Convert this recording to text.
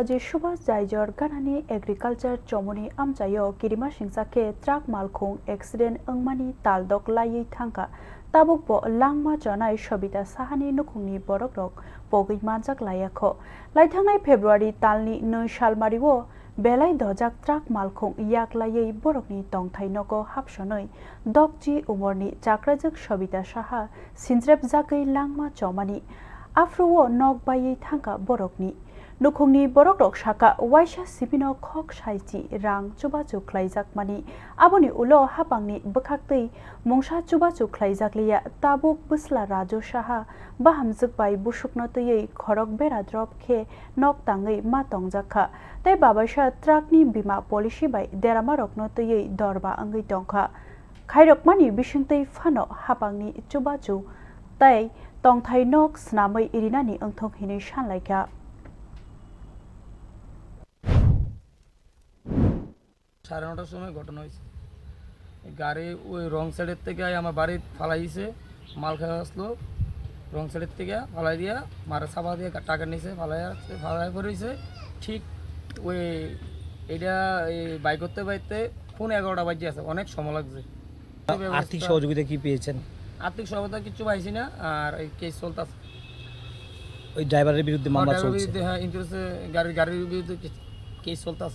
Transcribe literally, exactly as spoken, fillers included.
Aji Subhas Jaijor ganani agriculture chomoni amchaio kirima singsa khe truck malkhung accident wngmani taldok laiwi thangkha. Tabukbo langma chonai Sobita Sahani nukhungni borokrok pogwi manjak laiya kho. Laithangnai February talni nwi salmario belai dojak truck malkhung yak laiwi borokni tongthai nogo hapsonwi dokchi umorni chakrajwk Sobita Saha sinjrepjagwi langma chomani. Aphruo nok baiwi thangkha borokni. Nukhungni borokrok sakha, waisa sibino khok saichi rang chubachu khlaijakmani. Aboni ulo hapangni bwkhaktwi mungsa chubachu khlaijakliya. Tabuk bwsla Raju Saha bahamjwk bai busukno twiwi khorok bera drop khe nok tangwi ma tongjakkha. Tei babaisa truckni bima policy bai deramarokno twiwi dorba wngwi tongkha. Khairokmani bisingtwi phano hapangni chubachu tei tongthai nok snamwi rinani wngthok hinwi sanlaikha. সাড়ে নটার সময় ঘটনা হয়েছে। গাড়ি ওই রং সাইডের থেকে আমার বাড়ি ফালাইছে, মাল খাওয়া আসলো, রং সাইডের থেকে ফালাই দিয়া মারা চাপা দিয়ে টাকা নিছে, ফালাই আসছে, ফালাই পড়েছে। ঠিক ওই এটা এই বাইক করতে বাইতে ফোন এগারোটা বাজে আছে, অনেক সময় লাগছে। আর্থিক ব্যবস্থা। সহযোগিতা কি পেয়েছেন? আর্থিক সহায়তা কিছু পাইছি না, আর এই কেস চলতেছে। ওই ড্রাইভারের বিরুদ্ধে মামলা ড্রাইভারের চলছে। বিরুদ্ধে, হ্যাঁ, ইন্স্যুরেন্সে গাড়ি, গাড়ির বিরুদ্ধে কেস, কেস চলতেছে।